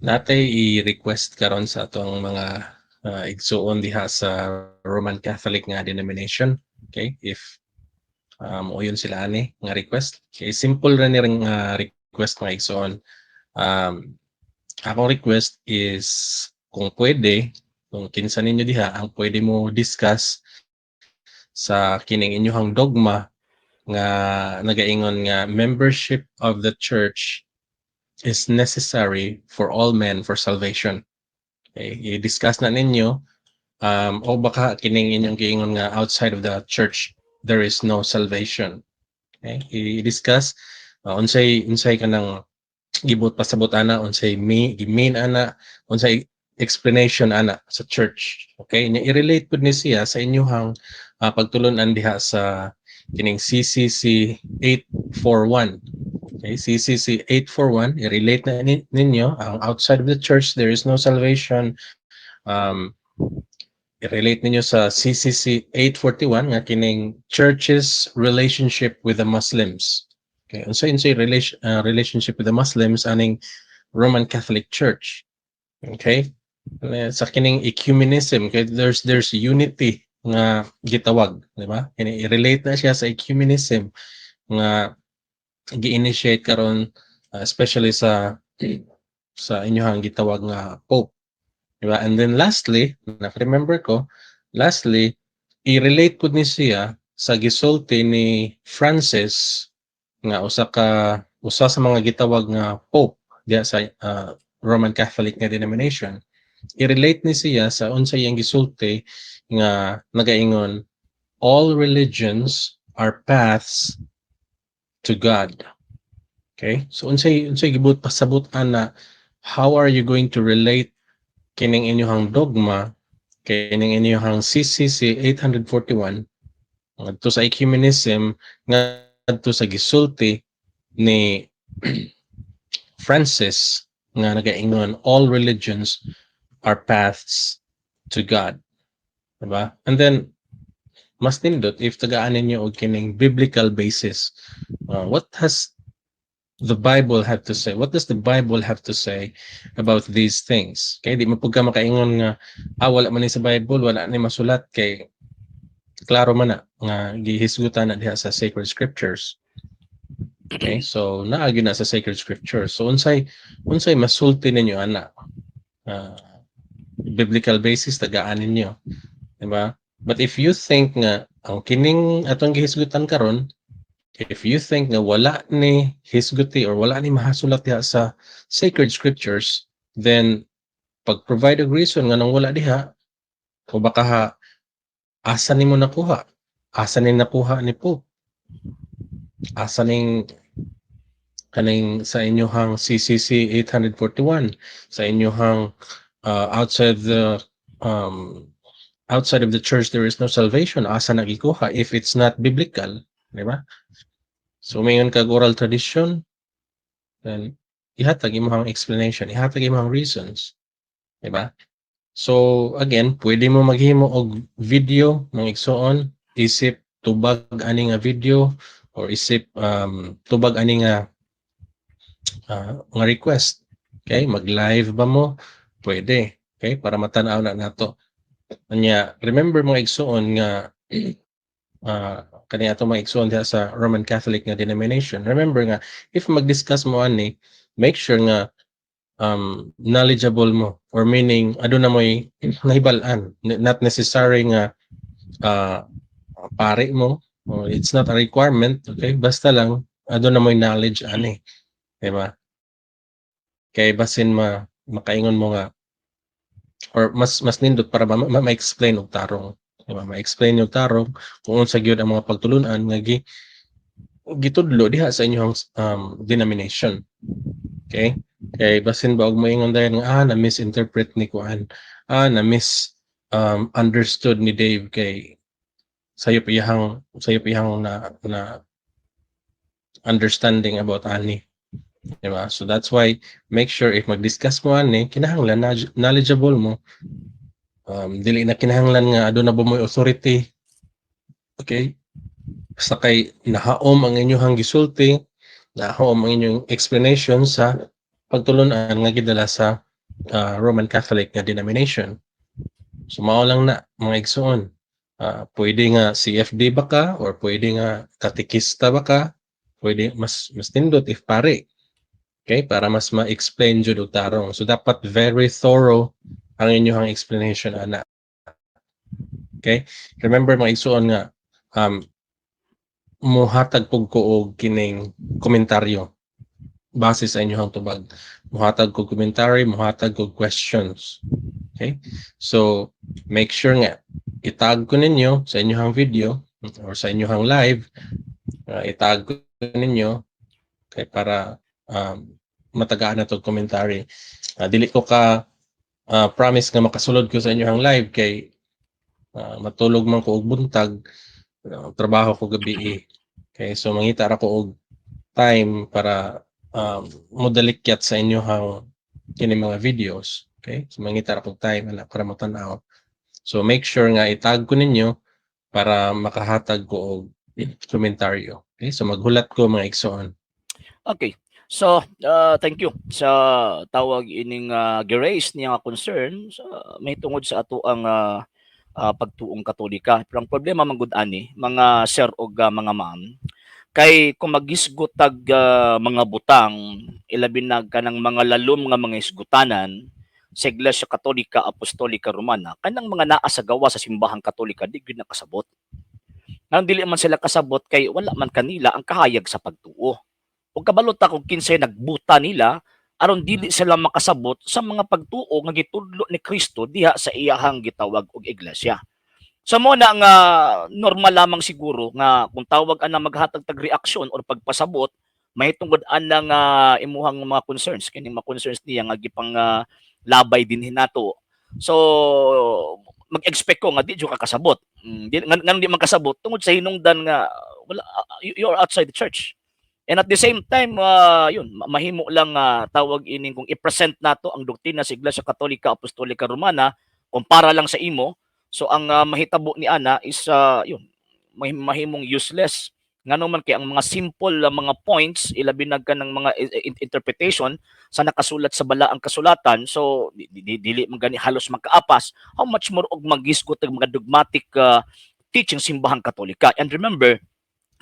Naa tay i-request karon sa atong mga igsuon diha sa Roman Catholic nga denomination. Okay, if uyon sila ani nga request. Okay, simple ra ni ring request, mga igsuon. Akong request is kung pwede, kung kinsa ninyo diha ang pwede mo discuss sa kining inyuhang dogma nga nagaingon nga membership of the church is necessary for all men for salvation. Okay, i-discuss na ninyo o baka kining inyong giingon nga outside of the church there is no salvation. Okay, i-discuss unsay kanang gibuot pasabot ana, unsay mean ana, unsay explanation ana sa church. Okay, nya i-relate pud ni siya sa inyuhang pagtulun-an diha sa kining CCC 841. Okay, CCC 841, i-relate na ninyo ang outside of the church there is no salvation. I-relate ninyo sa CCC 841 nga kining church's relationship with the Muslims. Okay, unsay relationship with the Muslims aning Roman Catholic Church? Okay? Sa kining ecumenism, kay there's unity nga gitawag, di ba? Kini i-relate na siya sa ecumenism nga gi-initiate karon especially sa inyohang gitawag nga Pope. Di ba? And then lastly, naka-remember ko, lastly, i-relate pud ni siya sa gisulti ni Francis nga usa sa mga gitawag nga Pope diha sa Roman Catholic nga denomination. I-relate ni siya sa unsa iyang gisulti nga nagaingon all religions are paths to God. Okay? So unsay gibuot pasabot ana? How are you going to relate kining inyuhang dogma, kining inyuhang CCC 841 ngadto sa ecumenism, ngadto sa gisulti ni Francis nga nagaingon all religions are paths to God, diba? And then mas nindot if tagaan ninyo og kining biblical basis. What has the Bible have to say? What does the Bible have to say about these things? Okay, di mo pud ka makaingon nga wala man ni sa Bible, wala ni masulat, kay klaro man na nga gihisgutan na diha sa sacred scriptures. Okay, so naa gyud na sa sacred scriptures. So unsay masulti ninyo ana? Biblical basis tagaan ninyo. Diba? But if you think nga ang kining atong gihisgutan karon, if you think nga wala ni hisguti or wala ni mahasulat diha sa sacred scriptures, then pag-provide og reason nga nang wala diha, o baka ha, asa nimo nakuha? Asa ni nakuha ni Pope? Asa ning kaning sa inyohang CCC 841, sa inyohang outside of the church there is no salvation, asa na gikuha if it's not biblical, di ba? So mayon kag oral tradition, then ihatag imong explanation, ihatag imong reasons, di ba? So again, pwede mo maghimo og video, mga igsuon, isip tubag ani nga video or isip tubag ani nga request. Okay, mag-live ba mo? Pwede. Okay, para matan-aw na nato. Anya, remember, mga igsuon, nga kani ato mga igsuon diha sa Roman Catholic nga denomination. Remember nga if mag-discuss mo ani, make sure nga knowledgeable mo or meaning aduna mo'y nahibal-an. Not necessary nga pare mo or it's not a requirement, okay? Basta lang aduna mo'y knowledge ani, di ba? Kay basin ma makaingon mo nga or mas nindot para ma-explain og tarong, di ba? Ma-explain og tarong kung unsa gyud ang mga pagtulun-an nga gitudlo diha sa inyong denomination. Okay? Kay basin ba og moingon dayon nga na misinterpret ni kuan, na mis understood ni Dave kay sayop iyang na understanding about ani. Di ba? So that's why make sure if mag-discuss mo ani, kinahanglan knowledgeable mo. Dili na kinahanglan nga aduna ba mo'y authority. Okay? Basta kay nahaom ang inyong gisulti, nahaom ang inyong explanation sa pagtulun-an nga gidala sa Roman Catholic nga denomination. So mao lang na, mga igsoon. Pwede nga CFD ba ka or pwede nga katekista ba ka? Pwede mas nindot if pare. Okay, para mas ma-explain jud og tarong. So dapat very thorough ang inyong explanation ana. Okay? Remember, mga igsoon, nga muhatag pug ko og kining komentaryo base sa inyong tubag. Muhatag ko commentary, muhatag ko questions. Okay? So make sure nga itag ko ninyo sa inyong video or sa inyong live, itag ko ninyo kay para matagaan na to commentary. Dili ko ka promise nga makasulod ko sa inyong live kay matulog man ko og buntag, trabaho ko gabi eh. Okay, so mangita ra ko og time para modalikyat sa inyong kini mga videos. Okay? So mangita ra kog time ana para motan-aw. So make sure nga itag ko ninyo para makahatag ko og komentaryo. Okay? So maghulat ko, mga igsoon. Okay. So, thank you sa tawag ining gi-raise niya nga concern sa may tungod sa ato ang pagtuong Katolika. Pero ang problema man gud ani, mga sir og mga ma'am, kay kung magisgot tag mga butang, ilabi na kanang mga lalom nga mga isgutanan sa Iglesia Katolika Apostolika Romana, kanang mga naa sa gawa sa simbahang Katolika di gyud nakasabot. Nganong dili man sila kasabot? Kay wala man kanila ang kahayag sa pagtuo. Ug kabalo ta kung kinsay nagbuta nila aron dili sila makasabot sa mga pagtuo nga gitudlo ni Kristo diha sa iyahang gitawag og iglesia. So mo na nga normal lamang siguro nga kung tawag ana maghatag tag reaksyon or pagpasabot mahitungod ana nga imuhang mga concerns, kining mga concerns niya nga gipang labay dinhi nato. So mag-expect ko nga di jud ka kasabot. Di, nganong di man kasabot? Tungod sa hinungdan nga wala, you're outside the church. And at the same time, yun, mahimo lang tawag ining kung i-present nato ang doktrina sa Iglesia Katolika Apostolika Romana kumpara lang sa imo. So ang mahitabo ni ana is yun, mahimong useless. Ngano man kay ang mga simple mga points, ilabi na ng mga interpretation sa nakasulat sa balaang kasulatan, so dili man gani halos magkaapas, how much more og magisgot og mga dogmatic teaching simbahang Katolika. And remember,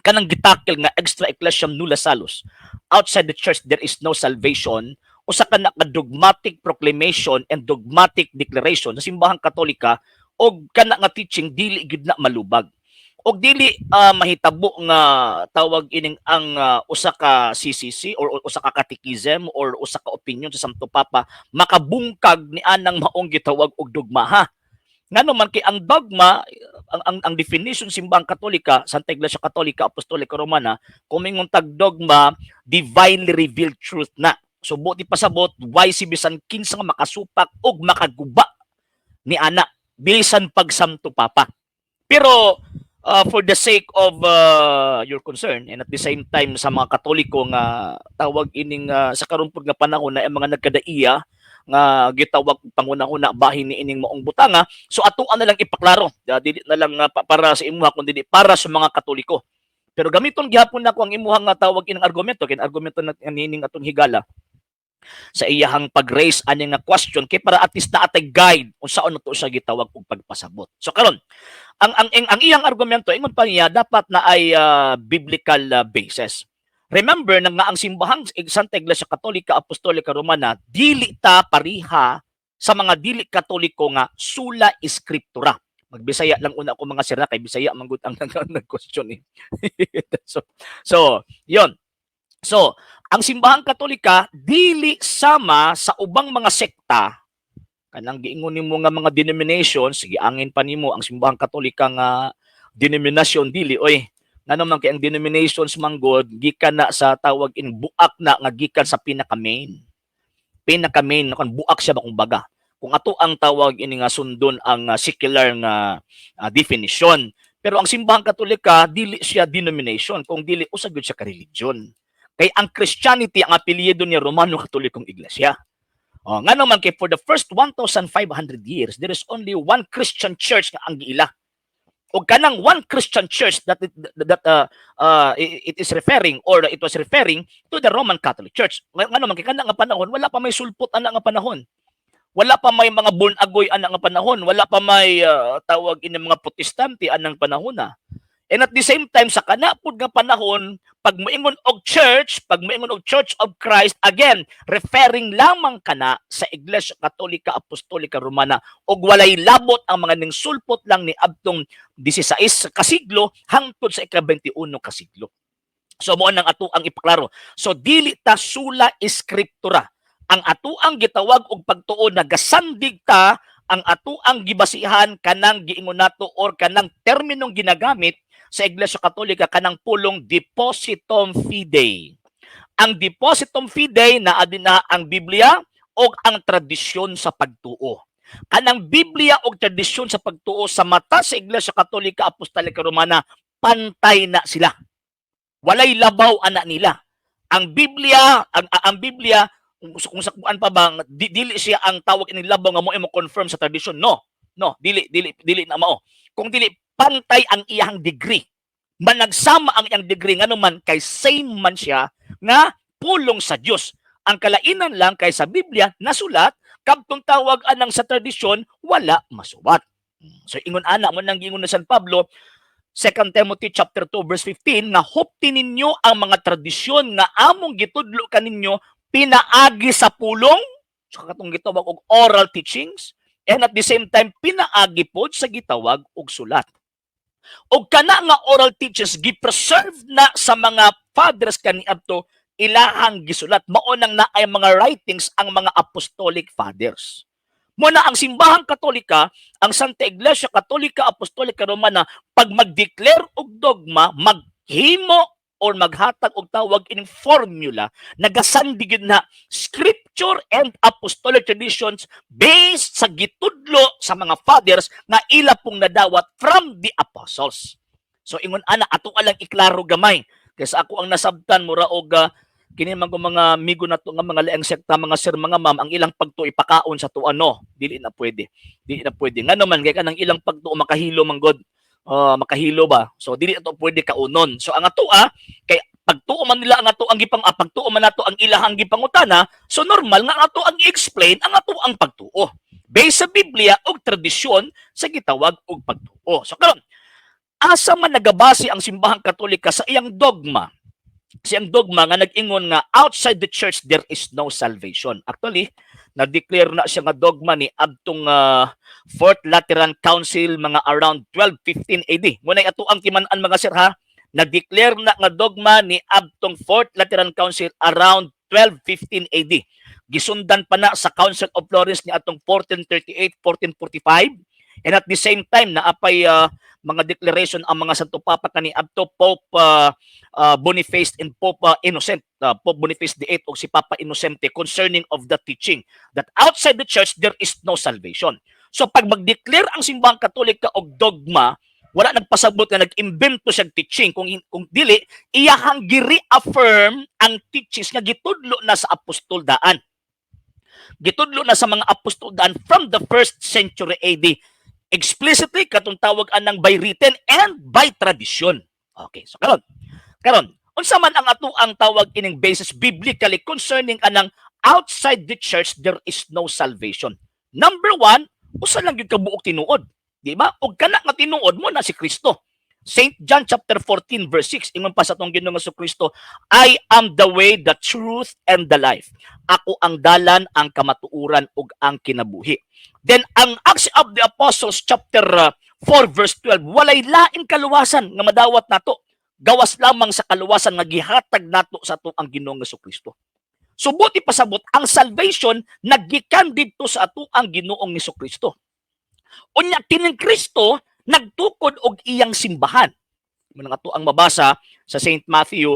kanang gitakil nga extra ecclesiam nulla salus, outside the church there is no salvation, usa ka na ka dogmatic proclamation and dogmatic declaration sa simbahang Katolika, og kana nga teaching dili gyud na malubag og dili mahitabo nga tawag ining ang usa ka CCC or usa ka catechism or usa ka opinion sa Santo Papa makabungkag ni anang maong gitawag og dogma ha. Ngano man kay ang dogma, ang definition simbahang Katolika, Santa Iglesia Katolika Apostolika Romana, kung mingon tag dogma, divinely revealed truth na. So buot ipasabot, why si bisan kinsa nga makasupak og makaguba ni ana bisan pag Santo Papa. Pero for the sake of your concern and at the same time sa mga Katoliko nga tawag ining sa karon pud nga panahon na ang mga nagkadaiya nga gitawag panguna-una bahin ni ining maong butanga, so ato na lang ipaklaro. Dili na lang para sa imuha kun dili para sa mga Katoliko, pero gamiton gihapon nako ang imuha nga tawag ining argumento, kay argumento na nining atong higala sa iyahang pag-raise ani nga question kay para at least naa tay guide unsaon nato siya gitawag og pagpasabot. So karon, ang iyang argumento, ingon pa niya, dapat na ay biblical basis. Remember na nga ang simbahang Santa Iglesia Katolika Apostolika Romana dili ta pariha sa mga dili Katoliko nga sola scriptura. Magbisaya lang una ako, mga sir, kay Bisaya man gud ang nag-question eh. So yon. So, ang simbahang Katolika dili sama sa ubang mga sekta kanang giingon nimo nga mga denominations, giangin pa nimo ang simbahang Katolika nga denominasyon, dili oy. Ngano man kay ang denominations manggod gikan na sa tawag in buak na nga gikan sa pinaka main. Pinaka main kon buak siya ba kumbaga. Kung ato ang tawag ini nga sundon ang secular nga definition. Pero ang simbahang Katolika dili siya denomination, kung dili usa gyud siya ka religion. Kay ang Christianity ang apelyido ni Romano Katolikong Iglesia. Oh, nga naman kay for the first 1,500 years there is only one Christian church nga ang giila. O kanang one Christian church that it is referring or it was referring to the Roman Catholic Church. Nga naman kay kana nga panahon wala pa may sulpot ana nga panahon. Wala pa may mga born agoy ana nga panahon, wala pa may tawag ini mga Protestante anang panahon na. And at the same time, sa kana pud nga panahon, pag moingon og church, pag moingon og Church of Christ, again, referring lamang kana sa Iglesia Katolika Apostolika Romana ug walay labot ang mga ning sulpot lang ni adtong 16 ka siglo hangtod sa ika-21 ka siglo. So mao nang ato ang ipaklaro. So dili ta sola scriptura. Ang ato ang gitawag og pagtuo, nagasandig ta, ang ato ang gibasihan kanang giingon nato or kanang terminong ginagamit sa Iglesia Katolika, kanang pulong depositum fidei. Ang depositum fidei, naa din na ang Biblia o ang tradisyon sa pagtuo. Kanang Biblia o tradisyon sa pagtuo, sa mata sa Iglesia Katolika Apostolika Romana, pantay na sila. Walay labaw ana nila. Ang Biblia, ang Biblia kung sa kuan pa bang dili siya ang tawag ini labaw nga mo confirm sa tradisyon. No. No, dili dili dili na mao. Kung dili pantay ang iyang degree. Managsama ang iyang degree, ngano man kay same man siya nga pulong sa Dios. Ang kalainan lang kay sa Biblia nasulat, kadtong tawag anang sa tradisyon wala masuwat. So ingon ana mo nang giingon ni San Pablo, 2 Timothy chapter 2 verse 15, nga hupti ninyo ang mga tradisyon nga among gitudlo kaninyo pinaagi sa pulong, so katong gitawag og oral teachings, and at the same time pinaagi pod sa gitawag og sulat. Og kana nga oral teachings gi-preserve na sa mga fathers kaniadto, ilahang gisulat. Mao nang naay mga writings ang mga apostolic fathers. Mo na ang Simbahang Katolika, ang Santa Iglesia Katolika Apostolika Romana, pag mag-declare og dogma, maghimo or maghatag og tawag ining formula, nagasandig gyud na scripture and apostolic traditions based sa gitudlo sa mga fathers nga ila pong nadawat from the apostles. So ingon ana, ato lang iklaro gamay kaysa ako ang nasabtan mura og kini man ko mga amigo nato nga mga laing sekta, mga sir, mga ma'am, ang ilang pagtuo ipakaon sa tuan. No, dili na pwede, dili na pwede. Ngano man kay kanang ilang pagtuo makahilo man god, makahilo ba? So dili ato pwede kaunon. So ang atoa kay pagtuo man nila ang ato ang gipang pagtuo man nato ang ilahang gipangutana, so normal nga ang ato ang i-explain ang ato ang pagtuo based sa Biblia ug tradisyon sa gitawag og pagtuo. So karon, asa man nagabase ang Simbahang Katolika sa iyang dogma? Siyang dogma nga nag-ingon nga outside the church there is no salvation. Actually, na-declare na siya nga dogma ni adtong Fourth Lateran Council mga around 1215 AD. Muna ato ang timan-an, mga sir, ha. Na-declare na nga dogma ni adtong Fourth Lateran Council around 1215 AD. Gisundan pa na sa Council of Florence ni atong 1438, 1445, and at the same time naapay mga declaration ang mga Santo Papa kani adto Pope Boniface and Pope Innocent, Pope Boniface VIII o si Papa Innocente, concerning of the teaching that outside the church there is no salvation. So pag mag-declare ang Simbahang Katolika og dogma, wala nagpasabot nga nag-imbento siya teaching, kung dili iyahang gi-reaffirm ang teachings nga gitudlo na sa apostol daan. Gitudlo na sa mga apostol daan from the first century AD explicitly, katong tawag anang by written and by tradition. Okay, so karon unsa man ang ato ang tawag ining basis biblically concerning anang outside the church there is no salvation? Number one, usa lang gyud ka buok tinuod. Di ba? Og kana nga tinuod mo na si Kristo. St. John chapter 14 verse 6, ingon pa sa atong Ginoong Kristo, "I am the way, the truth, and the life." Ako ang dalan, ang kamatuoran ug ang kinabuhi. Then ang Acts of the Apostles chapter 4 verse 12, walay laing kaluwasan nga madawat nato gawas lamang sa kaluwasan nga gihatag nato sa ato ang Ginoong Kristo. So buot ipasabot, ang salvation naggikan didto sa ato ang Ginoong Kristo. Unya kining Kristo nagtukod og iyang simbahan. Mao ato ang mabasa sa St. Matthew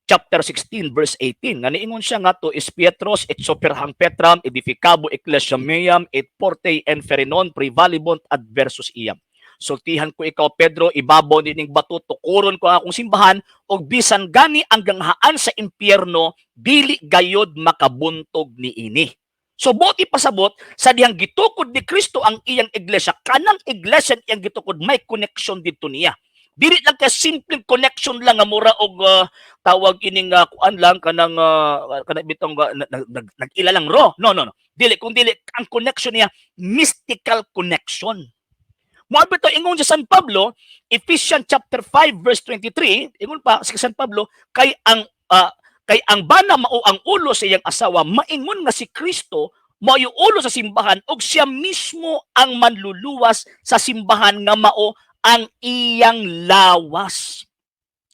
chapter 16 verse 18 nga niingon siya nga tu es Petrus et super hanc petram edificabo ecclesiam meam et portae inferni non praevalebunt adversus eam. Sultihan ko ikaw, Pedro, ibabaw nining bato tukuron ko ang akong simbahan ug bisan gani ang ganghaan sa impyerno dili gayod makabuntog niini. So buot ipasabot, sa dihang gitukod ni Kristo ang iyang iglesia, kanang iglesia iyang gitukod may connection didto niya. Dili lang ka simpleng connection lang nga mura og tawag ining kuan lang kanang kanang bitong nag-ila lang ro. No, no, no. Dili, kung dili ang connection niya mystical connection. Mao bitaw ingon si San Pablo, Ephesians chapter 5 verse 23, ingon pa si San Pablo, kay ang bana mao ang ulo sa iyang asawa, maingon nga si Kristo mao yung ulo sa simbahan ug siya mismo ang manluluwas sa simbahan nga mao ang iyang lawas.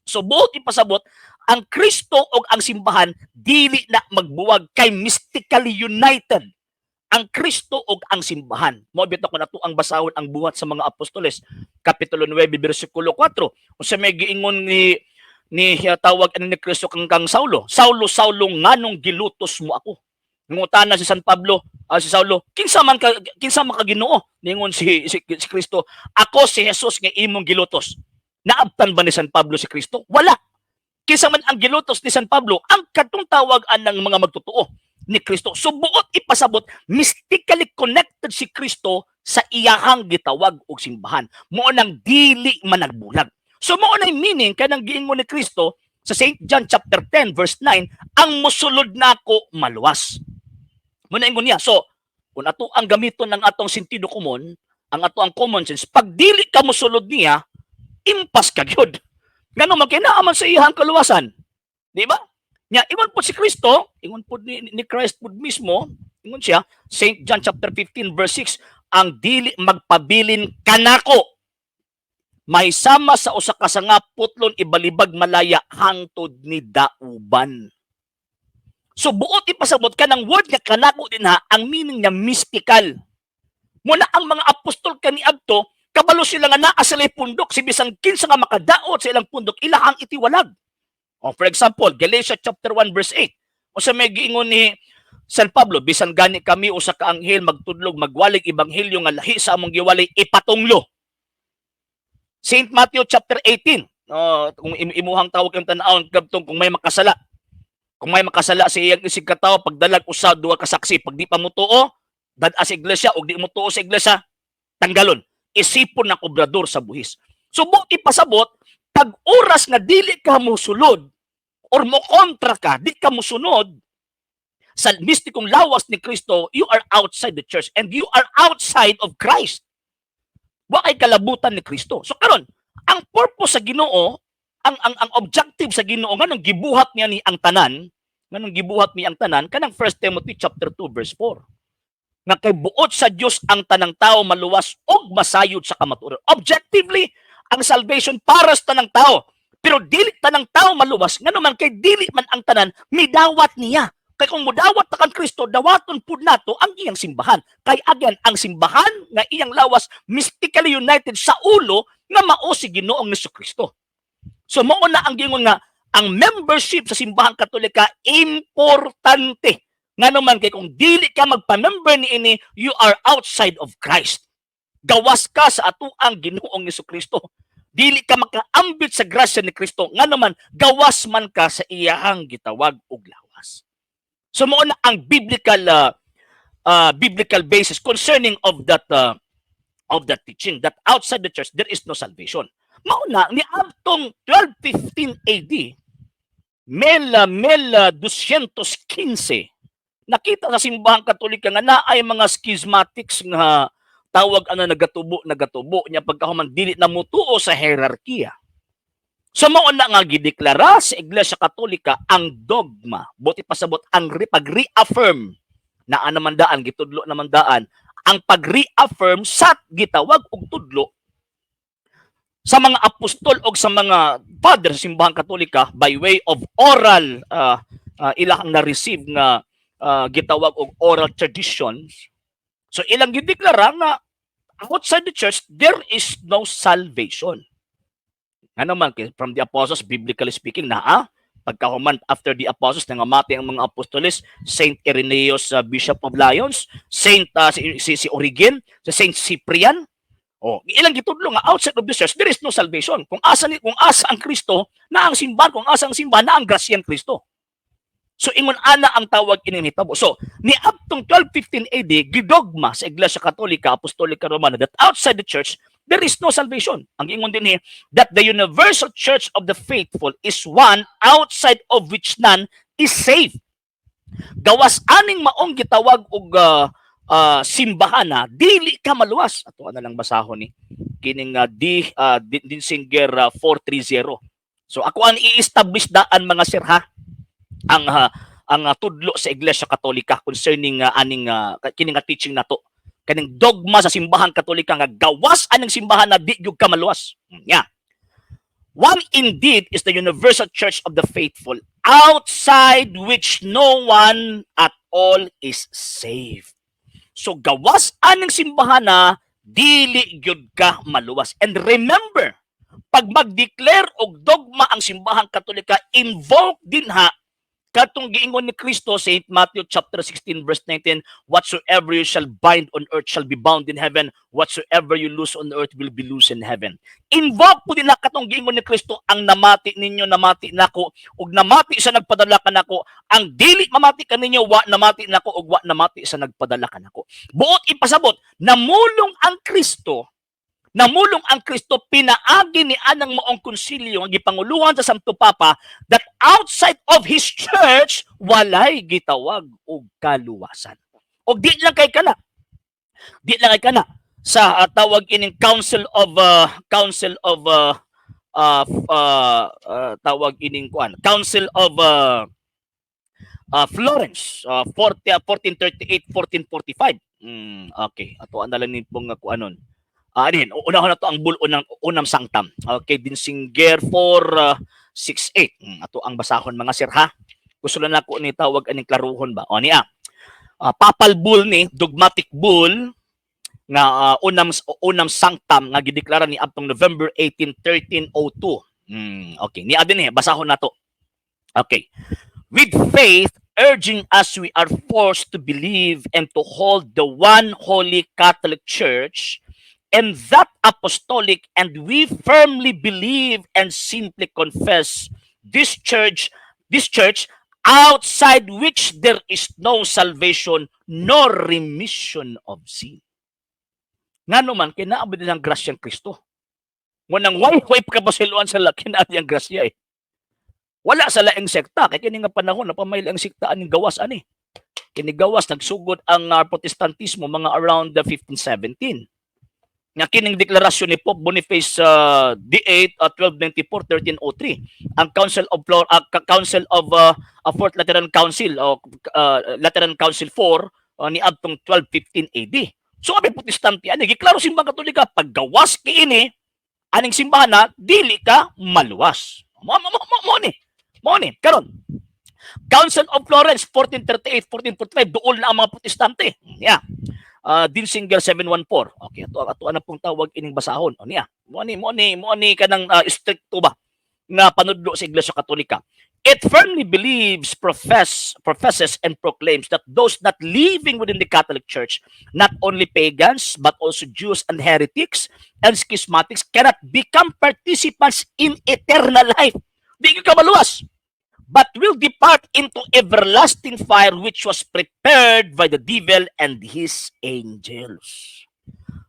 So buot ipasabot, ang Kristo ug ang simbahan dili na magbuwag kay mystically united ang Kristo ug ang simbahan. Mao bitaw kung ato ang basahon ang Buhat sa Mga Apostoles kapitulo 9 bersikulo 4. Unsa may giingon ni tawag ani ni Kristo kang Saulo? "Saulo, Saulo, nganong gilutos mo ako?" Nangutana si San Pablo, si Saulo, "Kinsa man ka, Ginoo?" Ningon si Kristo, "Ako si Jesus nga imong gilutos." Naabtan ba ni San Pablo si Kristo? Wala. Kinsa man ang gilutos ni San Pablo? Ang katong tawag anang mga magtotoo ni Kristo. So buot ipasabot, mystically connected si Kristo sa iyahang gitawag og simbahan. Mao nang dili man nagbulag. So mao na meaning kanang giingon ni Kristo sa St. John chapter 10 verse 9, "Ang musulod nako maluwas." Mao na ingon niya. So, kung ato ang gamiton ng atong sentido komon, ang ato ang common sense, pag dili ka mosulod niya, impas ka gyud. Ngano man kay naa man sa iyang kaluwasan. Di ba? Nya ingon po si Kristo, ingon po ni Christ po mismo, ingon siya, St. John chapter 15 verse 6, "Ang dili magpabilin kanako may sama sa usa ka sanga putlon ibalibag malaya hangtod ni dauban." So buot ipasabot ka ng word nga kanako din ha, ang meaning niya mystical. Muna ang mga apostol kaniadto, kabalo sila nga naa sila pundok, si bisan kinsa nga makadaot sa ilang pundok, ilahang itiwalag. O for example, Galatia chapter 1 verse 8. O sa may giingon ni San Pablo, "Bisan gani kami usa ka anghel magtudlog magwalig ebanghelyo nga lahi sa among giwali, ipatunglo." Saint Matthew chapter 18. No, kung imuhang tawag ang tan-awon kadtong kung may makasala. Kung may makasala sa iyang isig katawo, pagdalag usa duha ka saksi, pag di pa motuo, dad-a sa iglesia, ug di mo sa iglesia, tanggalon. Isipon na kobrador sa buhis. So buot ipasabot, pag oras nga dili ka mosulod or mo kontra ka, di ka mosunod sa mistikong lawas ni Kristo, you are outside the church and you are outside of Christ. Wa kay kalabutan ni Kristo. So karon, ang purpose sa Ginoo, ang objective sa Ginoo nganong gibuhat niya ni ang tanan, nganong gibuhat ni ang tanan kanang 1 Timothy chapter 2 verse 4. Nga kay buot sa Dios ang tanang tao maluwas ug masayod sa kamatuoran. Objectively, ang salvation para sa tanang tao. Pero dili tanang tao maluwas ngano man kay dili man ang tanan midawat niya. Kay kung mudawat ta kan Kristo, dawaton pud nato ang iyang simbahan. Kay again, ang simbahan nga iyang lawas mystically united sa ulo nga mao si Ginoong Kristo. So mao na ang giingon nga ang membership sa Simbahang Katolika importante. Ngano man kay kung dili ka magpa-member niini, you are outside of Christ. Gawas ka sa atuang Ginoong Kristo. Dili ka makaambit sa grasya ni Kristo. Ngano man gawas man ka sa iyahang gitawag og lawas. So mao na ang biblical basis concerning of that teaching that outside the church there is no salvation. Mao na ni adtong 1215 AD, 1215, nakita sa Simbahang Katolika nga naay mga schismatics nga tawag ano nagatubo nagatubo niya pagkahuman dili na mutuo sa hierarkiya. So mao na nga gideklara sa Iglesia Katolika ang dogma. Buot ipasabot ang pag-reaffirm na naman daan gitudlo naman daan ang pag-reaffirm sa gitawag og tudlo sa mga apostol og sa mga father sa Simbahang Katolika by way of oral ilang na-receive nga gitawag og oral traditions. So ilang gideklara nga outside the church there is no salvation. Ano man kay from the apostles, biblically speaking, naa pagkahuman after the apostles, nangamati ang mga apostoles, Saint Irenaeus, Bishop of Lyons, Saint si Origen, si Saint Cyprian. Oh, ilang gitudlo nga outside of the church there is no salvation. Kung asa ang Kristo, na ang simbahan, kung asa ang simbahan, na ang grasya ng Kristo. So ingon ana ang tawag ining hitabo. So ni adtong 1215 AD, gidogma sa Iglesia Katolika Apostolika Romana that outside the church There is no salvation. Ang ingon din that the universal church of the faithful is one outside of which none is saved. Gawas aning maong gitawag og simbahan na dili ka maluwas. Ato na lang basahon ni kining D Denzinger 430. So ako ang i-establish daan, mga sir, ha, ang tudlo sa Iglesia Katolika concerning aning kini nga teaching nato, kaning dogma sa Simbahan Katolika nga gawas aning simbahan na di gyud ka maluwas. Yeah. One indeed is the universal church of the faithful, outside which no one at all is saved. So gawas aning simbahan na dili gyud ka maluwas. And remember, pag mag-declare og dogma ang Simbahan Katolika, invoke din ha katong giingon ni Kristo, St. Matthew chapter 16 verse 19, "Whatsoever you shall bind on earth shall be bound in heaven, whatsoever you loose on earth will be loose in heaven." Invoke po din na katong giingon ni Kristo, "Ang namati ninyo namati nako ug namati sa nagpadala kanako. Ang dili mamati kaninyo wa namati nako ug wa namati sa nagpadala kanako." Buot ipasabot, namulong ang Kristo, namulong ang Kristo pinaagi ni anang maong konsilyo nga gipanguluhan sa Santo Papa that outside of his church walay gitawag og kaluwasan. Og di lang kay kana. Di lang kay kana sa tawag ining Council of tawag ining kuan, Council of Florence, 40, 1438 1445. Okay, ato ang lang ni pong kuanon. Anin, unahon na to ang bull Unam Sanctam. Okay, Denzinger 468. Ato ang basahon, mga sir, ha. Gusto lang nako ni tawag aning klaruhon ba. O niya. Papal bull ni, dogmatic bull nga Unam Sanctam nga gideklara ni adtong November 18, 1302. Okay, ni adin eh, basahon nato. Okay. With faith urging us, we are forced to believe and to hold the one holy Catholic Church and that apostolic, and we firmly believe and simply confess this church outside which there is no salvation nor remission of sin. Ngano man kay naa din ang grasya ng Kristo. Wanang way pagkapasiluan sa laki na ang grasya eh. Wala sa laing sekta kay kini nga panahon napamay ang sekta aning gawas ani. Kini gawas nagsugod ang Protestantismo mga around the 1517 nga kining deklarasyon ni Pope Boniface the 8, 1294 1303, ang Council of Fourth Lateran Council o Lateran Council 4 ni adtong 1215 AD. So abi Protestante ani giklaro Simbang Katolika, paggawas kiini aning simbahan na dili ka maluwas. Mo ni karon Council of Florence 1438 1445, duol na ang mga Protestante. Yeah. Denzinger 714. Okay, ato ato na pong tawag ining basahon. O niya. Mo ni kanang stricto ba nga panudlo sa Iglesia Katolika. It firmly believes, professes, and proclaims that those not living within the Catholic Church, not only pagans, but also Jews and heretics and schismatics, cannot become participants in eternal life. Di ka maluwas, but will depart into everlasting fire which was prepared by the devil and his angels.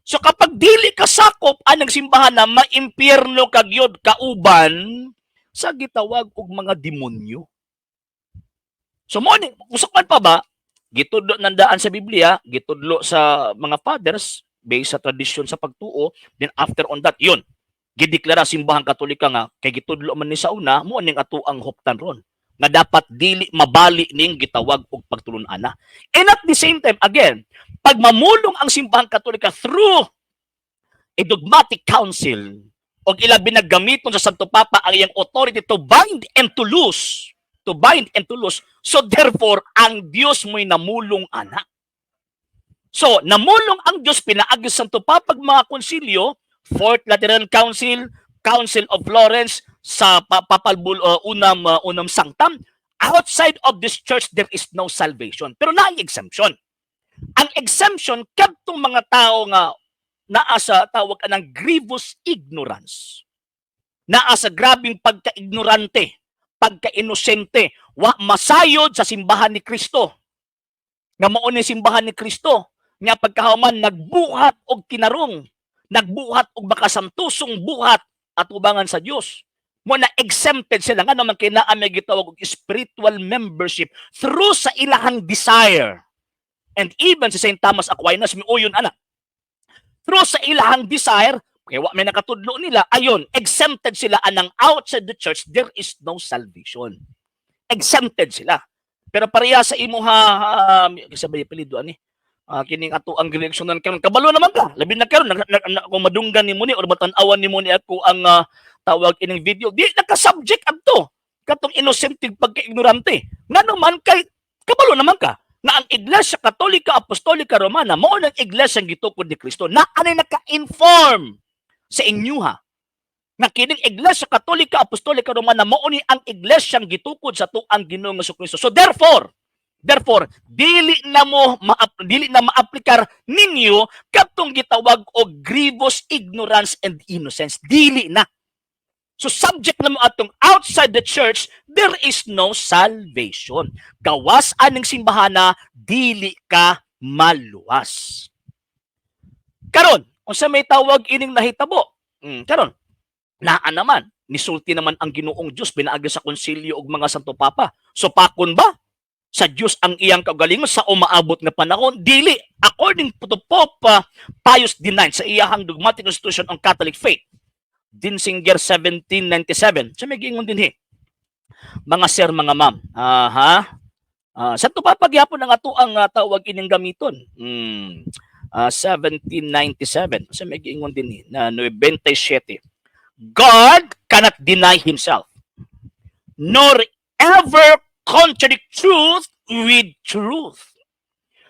So kapag dili ka sakop anang simbahan na, maimpyerno ka gyud kauban sa gitawag og mga demonyo. So mo ni usok man pa ba gitudlo ng daan sa Biblia, gitudlo sa mga fathers based sa tradisyon sa pagtuo, then after on that yun gideklara Simbahan Katolika nga kay gitudlo man ni sa una, mo ning ato ang huptan ron nga dapat dili mabali ning gitawag og pagtulun-ana. And at the same time, again, pag mamulong ang Simbahan Katolika through a dogmatic council og ilabi na gamiton sa Santo Papa ang iyang authority to bind and to loose, to bind and to loose. So therefore, ang Dios mo'y namulong ana. So, namulong ang Dios pinaagi sa Santo Papa ug mga konsilyo, Fourth Lateran Council, Council of Florence, sa Papal Bull Unam Sanctam, outside of this church there is no salvation. Pero naay exemption. Ang exemption kadtong mga tao nga naa sa tawag anang grievous ignorance. Naa sa grabing pagka-ignorante, pagka-inosente, wa masayod sa simbahan ni Kristo. Nga mao ni simbahan ni Kristo nga pagkahuman nagbuhat og tinarong, Nagbuhat og makasamtusong buhat atubangan sa Dios. Mo na exempted sila, nga naman kay naa may gitawag og spiritual membership through sa ilahang desire. And even si St. Thomas Aquinas miuyon ana. Through sa ilahang desire, kay wa may nakatudlo nila, ayon, exempted sila anang outside the church there is no salvation. Exempted sila. Pero pareha sa imuha, sa ba apelyido ani? Kining ato ang gileksyonan karon, kabalo naman ka, labi na karon na, kung madunggan nimo ni or matan-awan nimo ni ako ang tawag ining video, di naka-subject adto katong innocent pagka-ignorante. Ngano man kay kabalo naman ka nga ang Iglesia Katolika Apostolika Romana mao nang iglesia ang gitukod ni Kristo na anay naka-inform sa inyuha nga kining Iglesia Katolika Apostolika Romana mao ni ang iglesia ang gitukod sa tuang Ginoong Kristo. So therefore, dili na maaplikar ninyo kadtong gitawag og grievous ignorance and innocence. Dili na. So subject na mo atong outside the church, there is no salvation. Gawas aning simbahana, dili ka maluwas. Karon, unsa may tawag ining nahitabo? Karon, naa naman, nisulti naman ang Ginoong Dios pinaagi sa konsilyo og mga Santo Papa. So pakon ba sa Dios ang iyang kaugalingon sa umaabot nga panahon? Dili. According to Pope Pius IX sa iyahang Dogmatic Constitution on Catholic Faith, Denzinger 1797. So may giingon dinhi. Mga sir, mga ma'am. Aha. Santo Papa gyapon ang ato ang tawag ining gamiton. 1797. So may giingon dinhi na 97. God cannot deny himself, nor ever contradict truth with truth.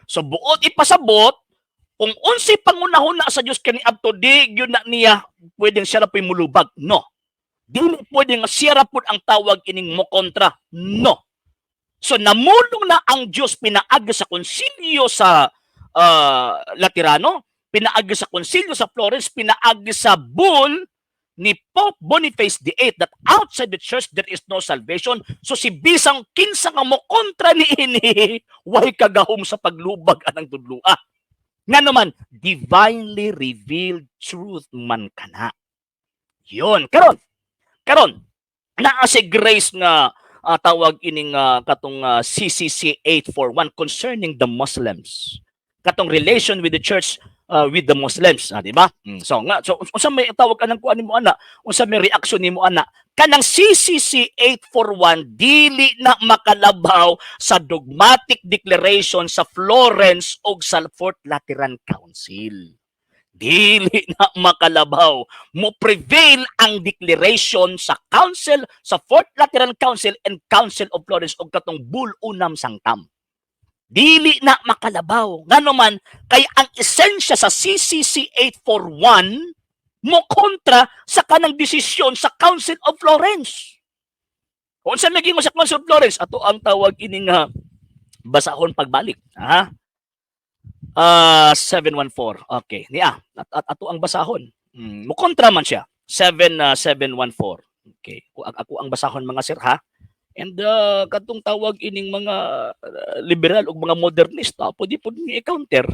So buot ipasabot, kung unsay pangunahuna sa Dios kaniadto, di gyud na niya pwedeng siya ra po'y mulubag. No. Dili pwede nga siya ra pud ang tawag ining mo kontra. No. So namulong na ang Dios pinaagi sa konsilyo sa Laterano, pinaagi sa konsilyo sa Florence, pinaagi sa bull ni Pope Boniface VIII that outside the church there is no salvation. So si bisang kinsa nga mo kontra ni ini, way kagahom sa paglubag anang tudloa. Nga naman, divinely revealed truth man kana. Yun. Karon, naa si Grace nga tawag ining katong CCC 841 concerning the Muslims. Katong relation with the church with the Muslims, di ba? So nga, so unsa may tawag anang kuan nimo ana? Unsa may reaksyon nimo ana? Kanang CCC 841 dili na makalabaw sa dogmatic declaration sa Florence ug sa Fourth Lateran Council. Dili na makalabaw. Mo prevail ang declaration sa Council, sa Fourth Lateran Council and Council of Florence ug katong Bull Unam Sanctam. Dili na makalabaw. Ngano man kay ang esensya sa CCC 841 mo kontra sa kanang desisyon sa Council of Florence. Kung sa maging mo sa Council of Florence, ato ang tawag ini nga basahon pagbalik. Ha? 714. Okay. Niya, at ato ang basahon. Mo kontra man siya. 7 714. Okay. Ako ang basahon, mga sir, ha. And katong tawag ining mga liberal ug mga modernista, pwede pud ni i-counter.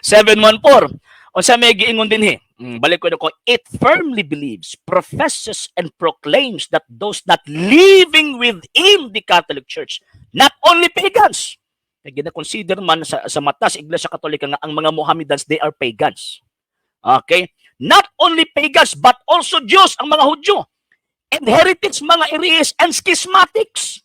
714. Unsa may giingon dinhi? Balik ko ko, it firmly believes, professes and proclaims that those not living within the Catholic Church, not only pagans, kay gina-consider man sa mata sa Iglesia Katolika nga ang mga Mohammedans, they are pagans. Okay? Not only pagans but also Jews, ang mga Hudyo, and heretics, mga Arians and schismatics,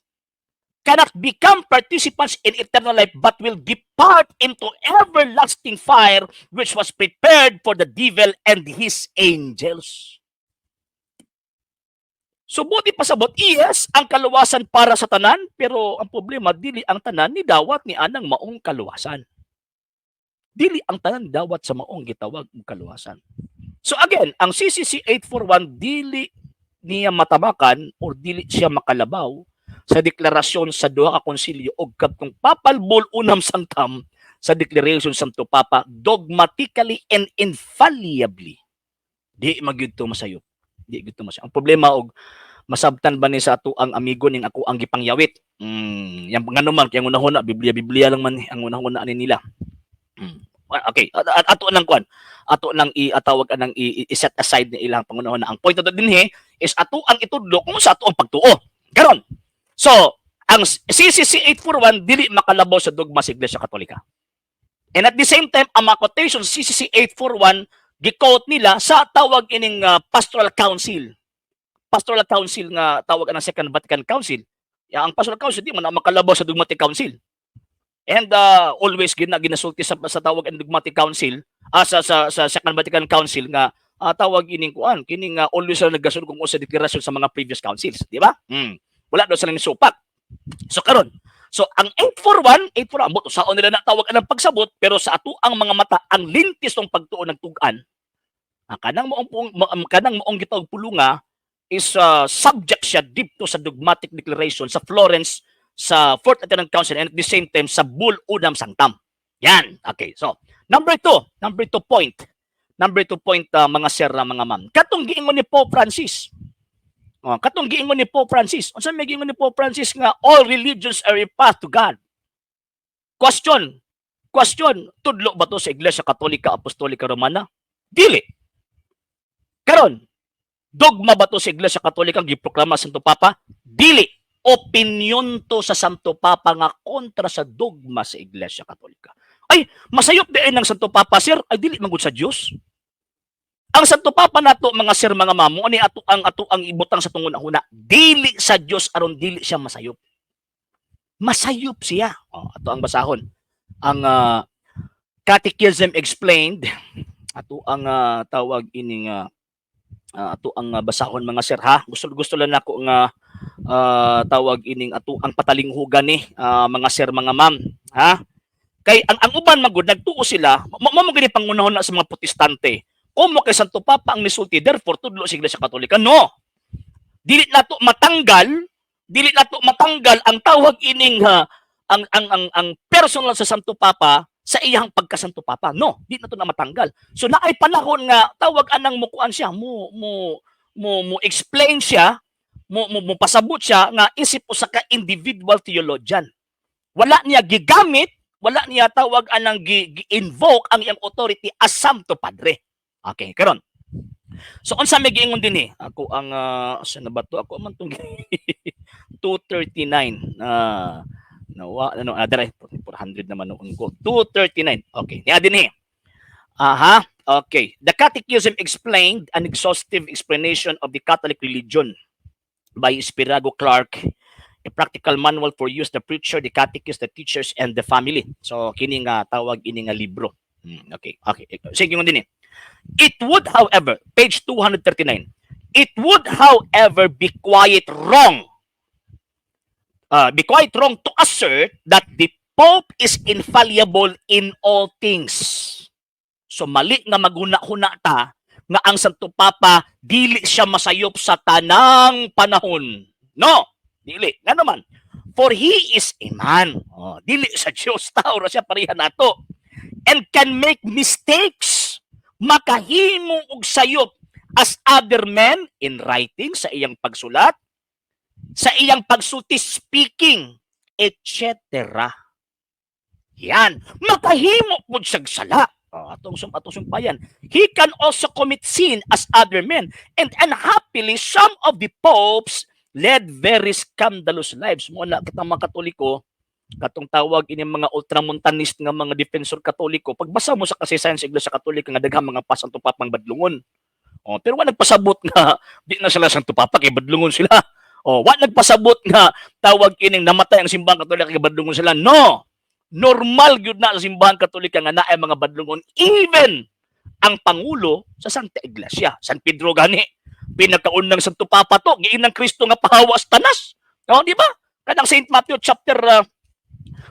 cannot become participants in eternal life but will depart into everlasting fire which was prepared for the devil and his angels. So buot ipasabot, yes, ang kaluwasan para sa tanan, pero ang problema, dili ang tanan ni dawat ni anang maong kaluwasan. Dili ang tanan dawat sa maong gitawag og kaluwasan. So again, ang CCC 841, dili niya matabakan or dili siya makalabaw sa deklarasyon sa duha ka konsilyo og kadtong Papal Bull Unam Sanctam sa declaration sa Santo Papa dogmatically and infallibly. Di magyud to masayop. Di gyud to masayop. Ang problema og masabtan ba ni sa ato ang amigo ning ako ang gipangyawit. Yang ngano man kay ang unahon na Biblia Biblia lang man ang unahon na ani nila. Okay, at ato nang kuan. ato nang iatawag anang i-set aside ni ilang pangunahon. Ang point nato dinhi is ato ang itudlo kung sa ato ang pagtuo. Karon. So, ang CCC 841 dili makalabaw sa dogma sa Iglesia Katolika. And at the same time, ang mga quotation CCC 841 gi-quote nila sa tawag ining Pastoral Council. Pastoral Council nga tawag ang Second Vatican Council. Ya, ang Pastoral Council di man na makalabaw sa Dogmatic Council. And always ginasulti sa tawag ang Dogmatic Council, sa Second Vatican Council nga tawag ining kuan kining always sila naggasul kung sa deklarasyon sa mga previous councils, di ba? Wala daw sila nisupak. So karon, so ang 841, 841 ambot saon nila na tawag ang pagsabot, pero sa ato ang mga mata, ang lintis ng pagtuo ng tug-an, kanang maong gitawag pulunga is subject siya dito sa dogmatic declaration sa Florence sa Fourth Lateran Council and at the same time sa Bull Unam Sanctam. Yan. Okay. So, number two point. Number two point, mga sir, mga ma'am. Katong giingon ni Pope Francis. Oh, katong giingon ni Pope Francis. Unsa may giingon ni Pope Francis nga all religions are a path to God? Question. Question, tudlo ba to sa Iglesia Katolika Apostolika Romana? Dili. Karon, dogma ba to sa Iglesia Katolika ang giproklama sa Santo Papa? Dili. Opinyon to sa Santo Papa nga kontra sa dogma sa Iglesia Katolika. Ay, masayop diay ng Santo Papa, sir. Ay, dili man gud sa Dios. Ang Santo Papa nato, mga sir, mga ma'am, ani ato ang ibutang sa tunguna-huna. Dili sa Dios aron dili siya masayop. Masayop siya. Oh, ato ang basahon. Ang Catechism Explained, ato ang tawag ining ato ang basahon, mga sir, ha. Gusto gusto lang nako nga tawag ining ato ang patalinghugan ni mga sir, mga ma'am, ha. Kay ang uban magud nagtuo sila mo mo gani pangunahon na sa mga Protestante. Komo kay Santo Papa ang misulti, therefore tudlo sa Iglesia Katolika. No. Dili nato matanggal ang tawag ining ang personal sa Santo Papa sa iyang pagka-Santo Papa. No, di nato na matanggal. So naay panahon nga tawag anang mukuan siya, mo mo mo mo explain siya, mo pasabot siya nga isip usa ka individual theologian. Wala niya gigamit, wala niya tawag anang gi-invoke ang iyang authority as Santo Padre. Okay, karon. So unsa may giingon dinhi? Ako ang asa na ba to? Ako man tong 239. Ah, nawa ano, dere 400 naman noon ko. 239. Okay, niya dinhi. Aha, okay. The Catechism Explained, an exhaustive explanation of the Catholic religion by Spirago Clark, a practical manual for use the preacher, the catechist, the teachers, and the family. So, kini nga tawag ini nga libro. Okay. Sige mo din eh. It would, however, page 239, it would, however, be quite wrong to assert that the Pope is infallible in all things. So mali nga maguna-huna ta nga ang Santo Papa dili siya masayop sa tanang panahon. No, dili. Nga naman, for he is a man. Oh, dili sa Diyos, tao ra siya pareha nato. And can make mistakes. Makahimo og sayop as other men in writing, sa iyang pagsulat, sa iyang pagsulti, speaking, etc. Yan. Makahimo pud siyag sala. Oh, atong sumpayan. He can also commit sin as other men. And unhappily, some of the popes led very scandalous lives. Mo na kita mga Katoliko, katong tawag ini mga ultramontanist nga mga defensor Katoliko, pagbasa mo sa kasaysayan sa Iglesia Katolika nga daghang mga pas ang Papang badlungon. Oh, pero wa nagpasabot nga di na sila Santo Papa kay badlungon sila. Oh, wa nagpasabot nga tawag ining namatay ang Simbahang Katolika kay badlungon sila. No. Normal gyud na sa Simbahan Katolika nga naay mga badlungon, even ang pangulo sa Santa Iglesia, San Pedro gani. Pinakaunang Santo Papa to, giinang Kristo nga pahawas tanas. Oh, di ba? Kanang Saint Matthew chapter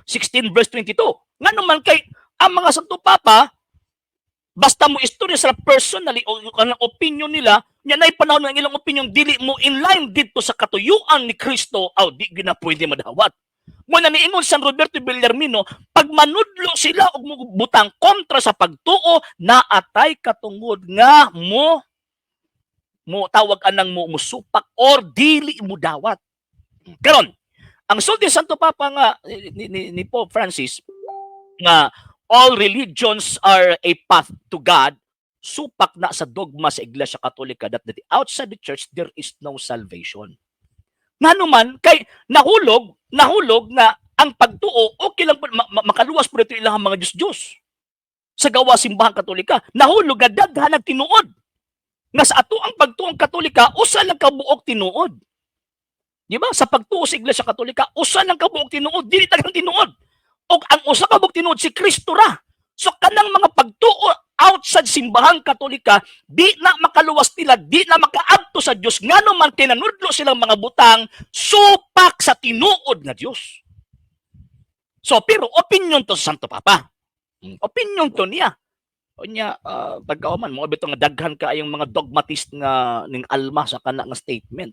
16 verse 22. Ngano man kay ang mga Santo Papa basta mo istorya sa personally o kanang opinion nila nya nay panahon ng ilang opinion dili mo in line didto sa katuyuan ni Kristo, aw di gyud na pwede madawat. Mo na niingon San Roberto Bellarmino, pag manudlo sila og butang kontra sa pagtuo, naatay katungod nga mo mo tawag anang mo musupak or dili mo dawat. Karon, ang sulti Santo Papa nga ni Pope Francis nga all religions are a path to God. Supak na sa dogma sa Iglesia Katolika that outside the church there is no salvation. Ngano man kay nahulog nga ang pagtuo okay lang po, makaluwas po ito ilang mga Diyos-Diyos sa gawa Simbahang Katolika. Nahulog nga daghan ang tinuod. Nga sa ato ang pagtuong Katolika, usa lang kabuok tinuod. Di ba? Sa pagtuo sa Iglesia Katolika, usa lang kabuok tinuod, dili daghang tinuod. Og ang usa ka buok tinuod, si Kristo ra. So kanang mga pagtuo outside Simbahang Katolika, di na makaluwas nila, di na makaadto sa Dios, ngano man kinanudlo silang mga butang supak sa tinuod nga Dios. So pero opinion to sa Santo Papa. Opinion to niya. Unya pagkauman mo bitaw nga daghan kaayong mga dogmatist nga ning alma sa kana nga statement.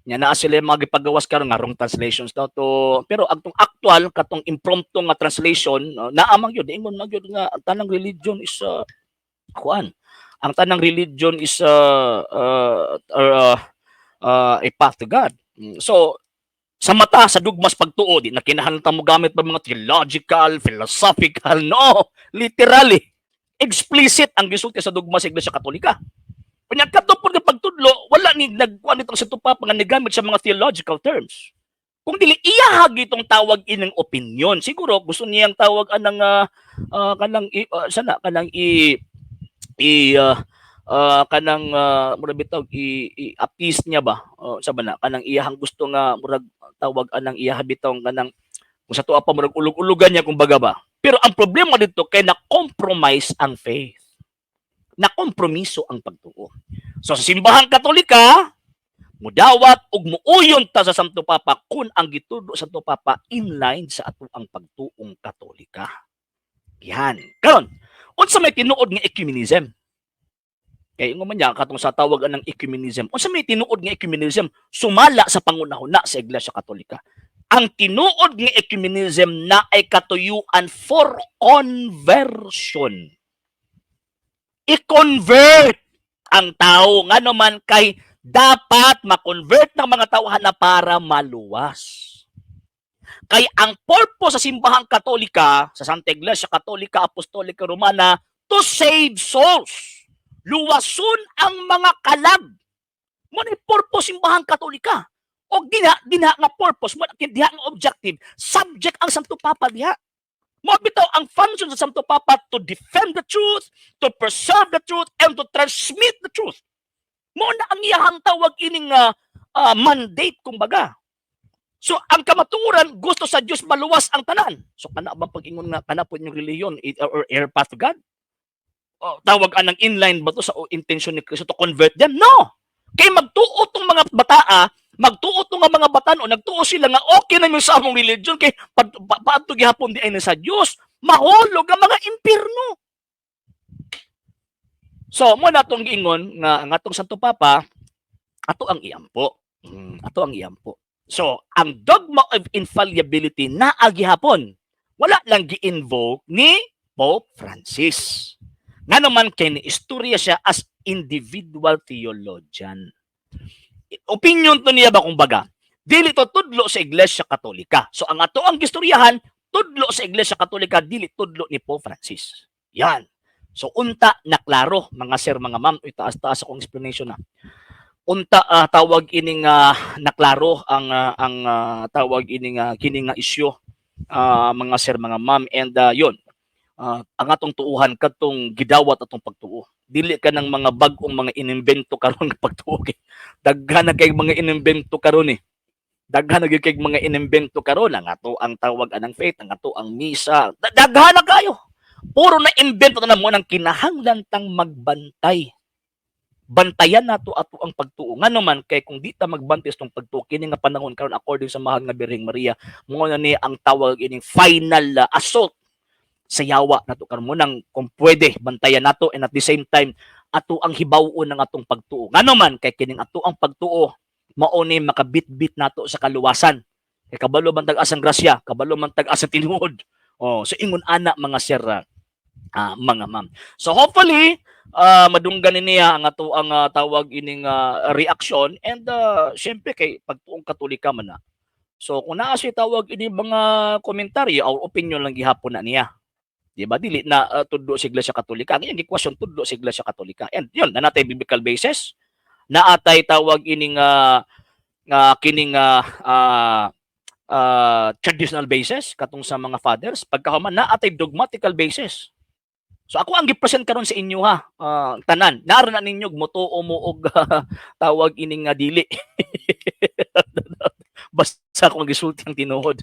Nya naa sila yung mga gipagawas karon nga wrong translations daw to. Pero ang tong actual katong impromptu nga translation, naa man gyud ingon man gyud nga ang tanang religion is kuan. Ang tanang religion is a path to God. So sa mata sa dugmas pagtuo, di na kinahanglan ta mo gamit pa mga theological, philosophical, no, literally explicit ang gisulti sa dugma sa Iglesia Katolika. Unya kadto pod nga pagtudlo, wala ni nagkuan nitong Santo Papa nga nigamit sa mga theological terms. Kung dili iya itong tawag ining opinion, siguro gusto niyang tawag anang kanang sana kanang i i kanang murag bitaw i appease niya ba, sa ba na kanang iyahang gusto nga murag tawag anang iyaha bitaw kanang kung sa tuwa pa murag ulog-ulugan niya kumbaga ba. Pero ang problema dito kay na compromise ang faith, na kompromiso ang pagtuo. So sa Simbahang Katolika, mudawat ug muuyon ta sa Santo Papa kung ang gitudlo sa Santo Papa inline sa ato ang pagtuong Katolika. Yan. Karon, unsa may tinuod nga ecumenism? Kay ingon man niya katong sa tawag anang ecumenism. Unsa may tinuod nga ecumenism sumala sa pangunahuna sa Iglesia Katolika? Ang tinuod nga ecumenism na ay katuyuan for conversion. I-convert ang tao, ngano man kay dapat ma-convert ng mga tawhan na para maluwas. Kay ang purpose sa Simbahang Katolika, sa Santa Iglesia Katolika Apostolika Romana, to save souls. Luwason ang mga kalag. Mo ni purpose Simbahang Katolika. O dinha dinha nga purpose, mo diha nga objective, subject ang Santo Papa diha. Mo bitaw ang function sa Santo Papa to defend the truth, to preserve the truth, and to transmit the truth. Mo na ang iyahang tawag ining mandate kumbaga. So ang kamatuoran, gusto sa Dios maluwas ang tanan. So kana ba pag-ingon nga kana po inyong relihiyon or air path to God? O, tawag anang inline ba to sa intention ni Kristo to convert them? No. Kay magtuo tong mga bataa, magtuo tong nga mga batan o nagtuo sila nga okay na yung sa among religion kay paadto gihapon di ay na sa Dios, mahulog ang mga impierno. So mo na tong giingon nga ang atong Santo Papa ato ang iampo. Ato ang iampo. So, ang dogma of infallibility naa gihapon. Wala lang gi-invoke ni Pope Francis. Nga naman kay ni istorya siya as individual theologian. Opinion to niya ba kumbaga. Dili to tudlo sa Iglesia Katolika. So ang ato ang gistoryahan, tudlo sa Iglesia Katolika, dili tudlo ni Pope Francis. Yan. So unta na klaro, mga sir, mga ma'am, uy, taas-taas akong explanation na. Unta tawag ining naklaro ang tawag ining kini nga isyu, mga sir, mga ma'am, and yun, ang atong tuuhan kadtong gidawat atong pagtuo, dili ka ng mga bag-ong mga inimbento karon nga pagtuo kay daghan na kay mga inimbento karon eh, daghan na gyud kay mga inimbento karon. Ang ato ang tawag anang faith, ang ato ang misa, daghan na kayo, puro na imbento na mo. Nang kinahanglan tang magbantay, bantayan nato ato ang pagtuo, ngano man kay kung di ta magbantay sa tong pagtuo kini nga panahon karon, according sa mahal nga Birheng Maria, mo na ni ang tawag ining final assault sa yawa nato karon. Mo nang kung pwede bantayan nato and at the same time ato ang hibaw-on ng atong pagtuo, ngano man kay kining ato ang pagtuo mao ni makabitbit nato sa kaluwasan, kay kabalo man tag asang grasya, kabalo man tag asa tinuod. Oh, so ingon ana, mga sir, mga ma'am. So hopefully madunggan ni niya ang ato ang tawag ining reaksyon and syempre kay pagtuong Katolika man na. So kung naa siya tawag ini mga komentaryo or opinion lang gihapon na niya. Di ba? Dili na tudlo sa Iglesia Katolika. Ang iyang gi-question, tudlo sa Iglesia Katolika. And yun, naa natay biblical basis. Naatay tawag ining kining traditional basis katong sa mga fathers. Pagkahuman, naatay dogmatical basis. So ako ang gi-present karon sa inyo ha, tanan. Nara na ninyo motuo mo og tawag ining nga dili. Basta akong gisulti ang tinuod.